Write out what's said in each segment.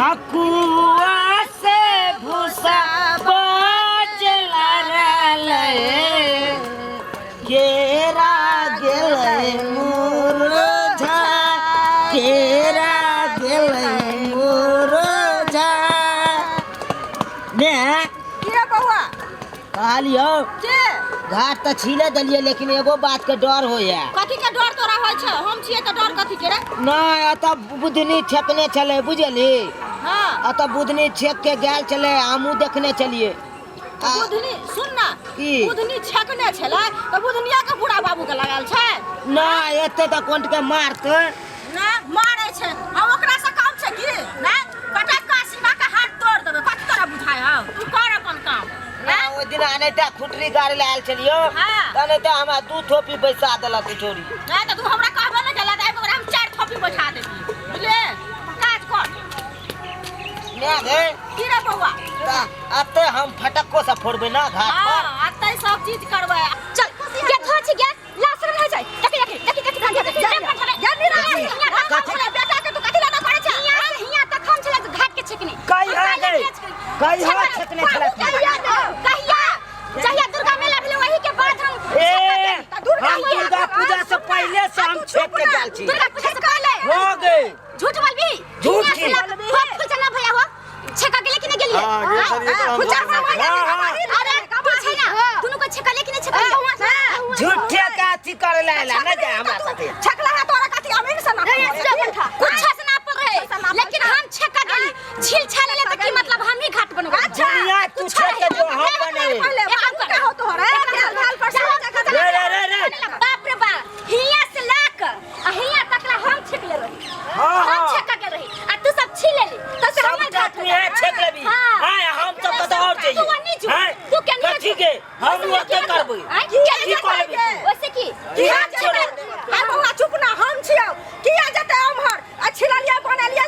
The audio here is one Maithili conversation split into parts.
ठकुआ से भूसा बचला रहलै, केरा गेलै मुरझा, केरा गेलै मुरझा। ने की रे बौआ? कहलियौ के घाट तऽ छीले देलियै, लेकिन एगो बात के डर होइया। कथी के डर तोरा होइ छै? हम छियै तऽ डर कथी के रे? नहि, एतऽ बुधनी छेकने छलै, बुझली? हाँ। एतऽ बुधनी छेक के गेल छलै, हमहूँ देखने छलियै। बुधनी सुन ना। की? बुधनी छेकने छलै तऽ बुधनिया के बुढ़ा बाबू के लगायल छै? नहि, एते तऽ कोंट के मारतै। नहि मारै छै, हम ओकरा से काम छै की? नहि पटक्का सीना के हाथ तोड़ देबै। कथी तोरा बुझाय हौ? तू कर अपन काम। ना, ओहि दिन अनैता खुटरी गाड़ी लए आयल छलियौ। हाँ। तऽ अनैता हमरा दू थोपी बैसा देलक ई छोरी। नहि तऽ तू हमरा कहबे नहि केला, तऽ आबि ओकरा हम चारि थोपी बैठा देबी, बुझले? काज कर। ने गे। की रे बौआ? तऽ एते हम फटक्को से फोड़बै ना घाट पर। हाँ, एते सब चीज करबै। चल गे, धो छी गे, लाशरम हो जाय। देखी देखी देखी देखी देखी देखी गे निराश, बेटा के तू कथी लगा करै छै? हियां से हियां तक हम छले घाट के छेकने। कहिया गई? कहिया छेकने छले? कहिया कहिया? जहिया दुर्गा मेला भेलै वही के बाद हम। ए, हम दुर्गा पूजा से पहले से हम छेक के गेल छी। दुर्गा पूजा से पहले हो गई। झूठ बोलबी? झूठ की? हो फुल चना भैया, हो छेका गेले कि नहीं गेलिए? हाँ, गेल छलियै तऽ हम। फुल चना। हाँ, हाँ। अरे तू छै ना, दुनू को छेका ले कि नहीं छेका? झूठे का अथी करे ला आएला ना जाए हमरा साथे। छकला है तोरा कथी अमीन से ना? कुछ से ना पड़ रहे, लेकिन हम छेका गेली, छील छाले ले, त की मतलब हम ही घाट बनबो? अच्छा। दुनिया तू छेक के जो हम बनेबे। पहले बाबू का हो तोहरा ध्यान ध्यान पर सब जगह। रे रे रे रे। बाप रे बाप, हियां से लाक आ हियां तक ला हम छेक ले रही। हाँ, हम हाँ। छेका गेल रही आ तू सब छील लेली त से हमर सबटा घाट तू यहाँ छेक लेबी। हाँ। आय हम सब कतऽ और तू जइए? ओन्नी जो। आय, तू केने कथी जो? के हम ओसे ओते की करबै? आय, की केने करबै? करबै? ओसे की? किया हम छोड़बै? आ बौआ, चुप ना, हम छियौ। किया जेतै उम्हर? आ छिललिया, बनलिया,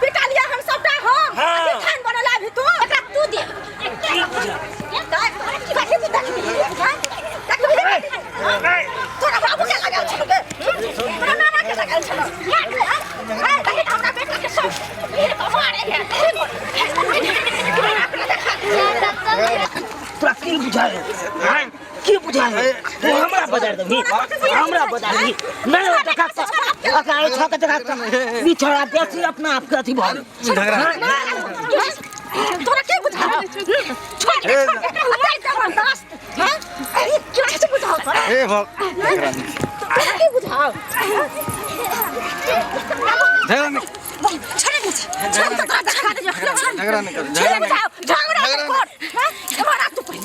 पिटलिया हम सबटा हम। हाँ। आ थान बनला भी तू। एकरा तू दे। की बुझा? कथी तू देखबी? देखबी? तोरा बाबू के लगाल छलो गे? तोरा नाना के लगाल छलो? ए, देखी तऽ हमरा बेटा के सब भीड़ के मारे के। तोरा की बुझाए? आय, की बुझाए? तू हमरा बजार देबही? हमरा बजार देबही? नहीं हो देखा त अका ए छक देखा त ई छोड़ा बेसी अपना आप के अथी भऽ गेल। झगड़ा। तोरा के बुझाओ? छोड़ दे, छोड़ दे, हमरा जबरदस्त हैं? अरे क्यों से बुझाओ तोरा? ए भग, झगड़ा नहीं। तोरा के बुझाओ? झगड़ा नहीं। छोड़ दे, छोड़ दे, तोरा देखा दे। झगड़ा नहीं कर, छोड़ झगड़ा नहीं। बुझाओ, झगड़ा झगड़ा नहीं कर। हैं? हमारा तू पहले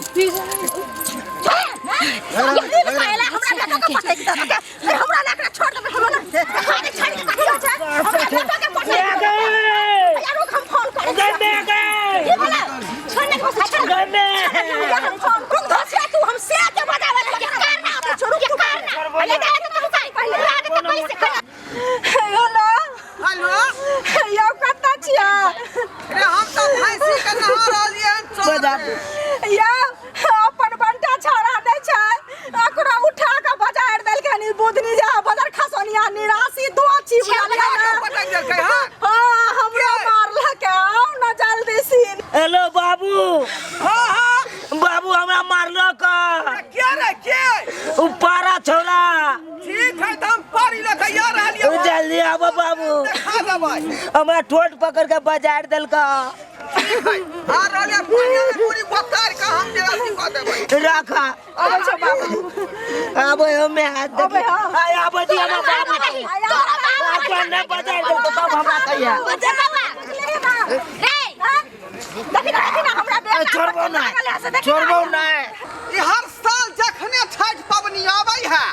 हमरा बेटा के पटक दे। ए, हमरा लकड़ा छोड़ दे, हमरा देखा दे, छोड़ दे, कथी होइ छै? हमरा बेटा के पटक दे। यार, रुक, हम फोन करै गए छियौ। में गए। की भेलै? छोड़ ने, छोड़। गए में। हम फोन रुक, धोसिया तू, हम से के बजावे लगे करना तू, छोड़, रुक तू करना। पहले जा तो तू पहले रात के पैसे कर। हेलो। हेलो। यौ, कतऽ छियै? रे, हम तऽ भैंसी के नहा रहलियै हन चौक बजा। पे। यौ, अपन बंटा छौड़ा नहि छै, ओकरा उठा कऽ बजार देलकै हन ई बुधनी जे बजार खसोनिया निराशी दो छी, बुझलियै ने? पटक देलकै हन? हाँ, हमरो मारलकै। आउ ने जल्दी सीन। हेलो बाबू। हाँ हाँ। बाबू, हमरा मारलक। के रे, के? उ पारा छौड़ा। ठीक है, तऽ हम पारी लऽ कऽ आ रहलियै। उ जल्दी आबो बाबू। देखा देबै। हमरा ठोट पकड़ के बजार देलक। ठीक है, आ रहलियै। पानी पूरी बोतार के हम जे अथी कऽ देबै। राखा। अबै छौ बाबू। आबो हमे हाथ अबै देखे। हँ। आय, आबो जी हमरा बाबू। बाबू नहि बजार देलक तब हमरा कहिया। रे। देखी ना, देखी ना, हमरा बेटा छोड़बो नहि, छोड़बो नहि। ई हर साल जखने छठि पबनी आबै है,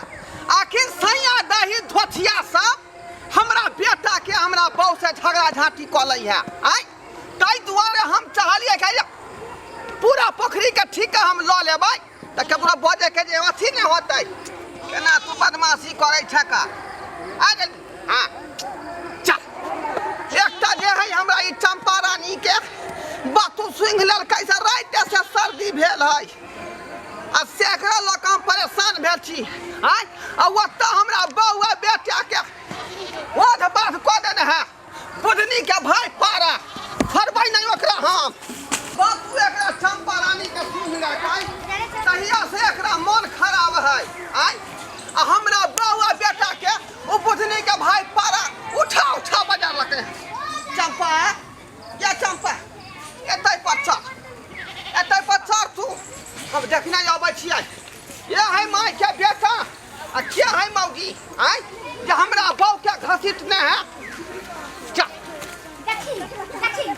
आखिर सैया दही धोथिया सब हमरा बेटा के हमरा बहू से झगड़ा झांटी कऽ लै है। आय, ताहि दुआरे हम चाहलियै कि पूरा पोखरी के ठीका हम लऽ लेबै, तऽ ककरो बजै के जे अथी नहि होतै, केना तू बदमाशी करै छक। आ गेल। हाँ, चल। एकटा जे है हमरा ई चंपा रानी के बातू सुंघ लेलकै से राइते से सर्दी भेल है, आ सेकरा लऽ कऽ हम परेशान भेल छी। आय, आ ओतऽ हमरा बौआ बेटा के ओध बाध कऽ देने है बुधनी के भाई पारा। हम। बापू एकरा चंपा रानी के सुन लेलकै तहिया से एकरा मन खराब है। आय आ हमरा बउआ बेटा के ओ बुझनी के भाई पारा उठा उठा बजार लकै। चंपा या चंपा एतै पर चढ़, एतै पर चढ़ तू। हम देखने अबै छियै ये है माय के बेटा आ के है मौगी। आय जे हमरा बऊ के घसीटने है। चल देखी देखी के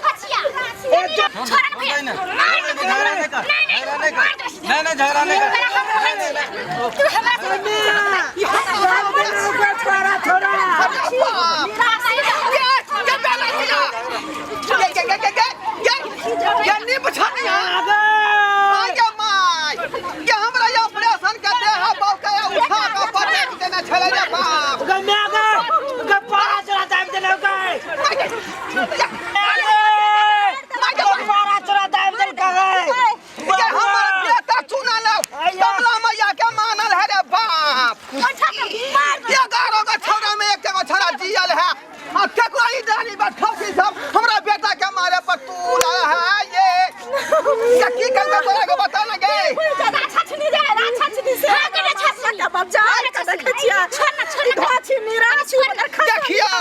थचिया के थचिया छोड़ ना भैया, मार दे। झगड़ा नहीं कर, नहीं नहीं झगड़ा नहीं मार कर। दे। नहीं नहीं झगड़ा नहीं कर। तोरा हम कहै छियै, तू हमरा से छोड़ा छोड़ा। बाप ये ये बेला दिया ये ये ये ये ये ये नी बछनिया my गे my ये हमरा ये ऑपरेशन के देह बऊ के उठा के पटक देने छलै रे बाप। गए मैं गए गए पारा चढ़ा दाबि देलकै गए। My गे my गे पारा चढ़ा दाबि देलकै गए। ये हमर बेटा चुनल कमला मैया के मानल है रे बाप। ये गारो के छौड़ा में एक गो छौड़ा जियल है आ केकरो ई दानी बात खौसी सब हमरा बेटा के मारे पर तू है। ये ये की करके तोरा के बता ना गे। देखियो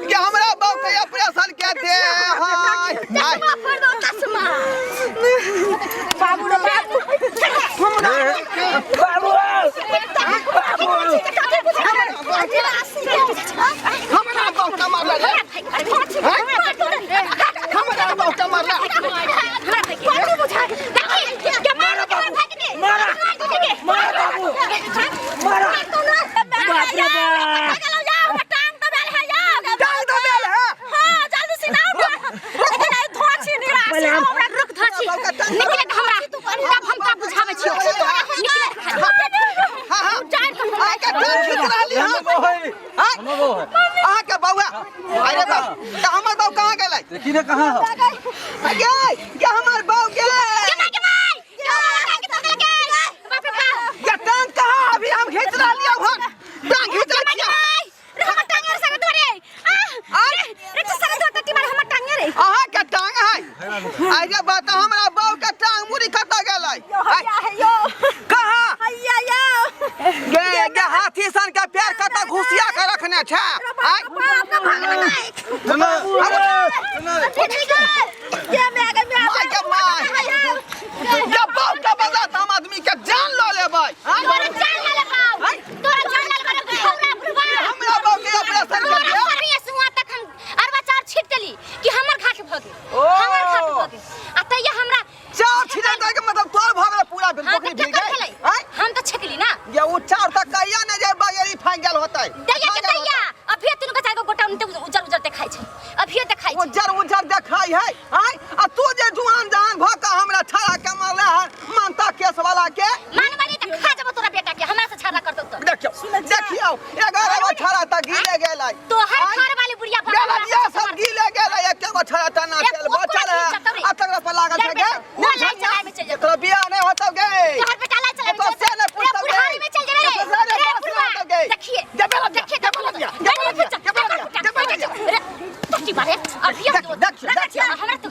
कि हमरा बऊ के ऑपरेशन के दे हाय हाय। बाबू रे बाबू, बाबू हमरा बऊ के मारले रे, हमरा बऊ के मारले। मारा बाबू मारा। बाप रे बाप। टांग दबेल है। रुक धची निकले हमरा तब हम तोरा बुझाबै छियौ। निकले। हां हां अहाँ के टांग खींच रहली हन। हमरो है, हमरो है। अहाँ के बउआ अरे बाप त हमर बऊ कहाँ गेलै? देखी ने कहाँ हो। गे गे हमर बऊ गे। ये टांग कहाँ अभी हम खींच रहलियै हन। टांग खींच रहलियै। अहाँ के टांग है। अरे बात हमरा बऊ के टांग मुड़ी कतऽ गेलै? कहाँ गे? गे हाथी सन के पैर कतऽ घुसिया के रखने छै? आय सुनो सुनो। My गे my, ये बऊ के बदला त हम आदमी के जान लऽ लेबै। आय हमरा बऊ के ऑपरेशन के दे। कि हमर घाट भऽ गेल, हमर घाट भऽ गेल आ तैया हमरा चाउर छिटै के मतलब तोर भऽ गेलै पूरा हाँ बकरी तऽ भीग केकर गेल। भेलै? आय हम तऽ छेकली ना। ये उ चाउर त कहिया ने जे बगेरी फाँकि गेल होतै। दैया के दैया अभिये तीनू के चारि गो गोटा उनते उजर उजर देखाइ छै, अभिये देखाइ छै। उज्जर उज्जर देखाइ है। आय आ तू जे जुआन जहान भऽ के हमरा छाड़ा के मारले हन मानता केस वाला के। मानवली तऽ खा जेबो तोरा बेटा के, हमरा से छाड़ा करतौ तऽ। देखियौ देखियौ 11 गो छाड़ा तऽ गिले गेलै। तोहर आय, घर वाली बुढ़िया भऽ बेला हमरा दिया से सब गिले गेलै, एके गो छाड़ा तऽ ना एक तेल ओकरा बचल है। की जतौ रे? आ तकरा पर लागल छै गे। ओ लाइन चलाय में चलि जेतौ। तोरा बियाह नहि होतौ गे। तोहर बेटा लाइन चलाय में तो चलि से नहि जेतौ। पूछतौ रे बुढ़ारी गे। में चलि जेबै रे। तो से नहि रे पूछतौ बुढ़वा, गे। देखिए जे बेला दिया, देखिए जे बेला दिया, जे बेला दिया, जे बेला दिया, जे बेला दिया। रे टट्टी बारे अभिये देख, देख, देख। हमरा तू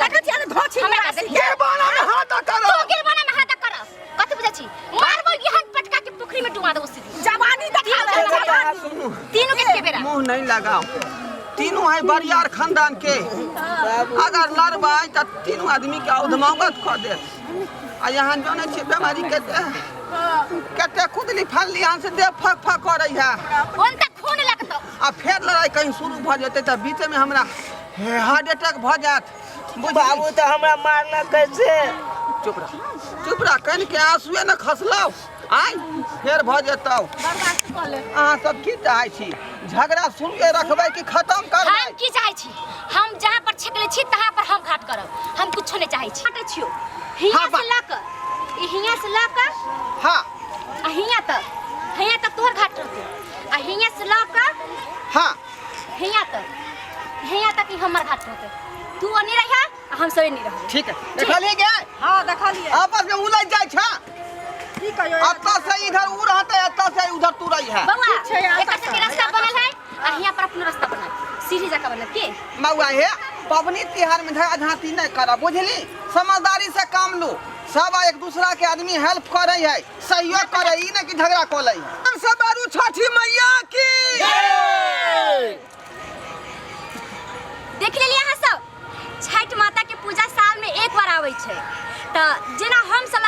हमरा देखिए। गिरबाना में हाथ करो। तू गिरबाना में हाथ कर कथि बुझै छी? मारबो यहन पटका के पोखरी में डुबा देबो सीधी। जवानी देखाबै जवानी। तीनू के के बेरा मुंह नहीं लगाओ। तीनों है बरियार खानदान के। अगर लड़बै त तीनों आदमी के उधमावत कऽ देत। आ यहाँ जानै छियै बीमारी के कते खुदली फलली यहाँ से देह फक फक करै है। ओन तक खून लगतौ। आ फेर लड़ाई कहीं शुरू भऽ जेतै तऽ बीचे में हमरा हार्ट अटैक भऽ जायत। बाबू तऽ हमरा मारना कैसे? चुप रह चुप रह, कनि के आंसुए ने खसलौ आय फेर भऽ जेतौ। अहाँ सब की चाहै छी? झगड़ा शुरुए रखबै कि खत्म करबै? हम की चाहै छी? हम जहाँ पर छेकले छी तहाँ पर हम घाट करब, हम कुछो नहीं चाहै छी। काटै छियौ हियाँ से लऽ कऽ हियाँ से लऽ कऽ हाँ आ हियाँ तक, हियाँ तक तोहर घाट रहतौ आ हियाँ से लऽ कऽ हाँ हियाँ तक, हियाँ तक ही हमर घाट रहतौ। तू ओनी रहिया आ हम सब एनी रहब। ठीक है देखलियै गे? हां देखलियै। आपस में उलझ जाइ छै। की कहियो एतऽ से इधर उ रहतै, एतऽ से उधर तू रही है। बउआ छै, एकर सबके रास्ता बनल है आ हियाँ पर अपनो रास्ता बनल, सीढ़ी जकाँ बनल के बउआ हे पबनी तिहार में झगड़ा झांटी नहीं करब, बुझली? समझदारी से काम लू। सब एक दूसरा के आदमी हेल्प करे है, सहयोग करे, ई नहीं कि झगड़ा कर ले है। हम सब बारू छठी मैया की देख लेलियै अहाँ सब, छठि माता के पूजा साल में एक बार आबै छै, तऽ जेना हम सब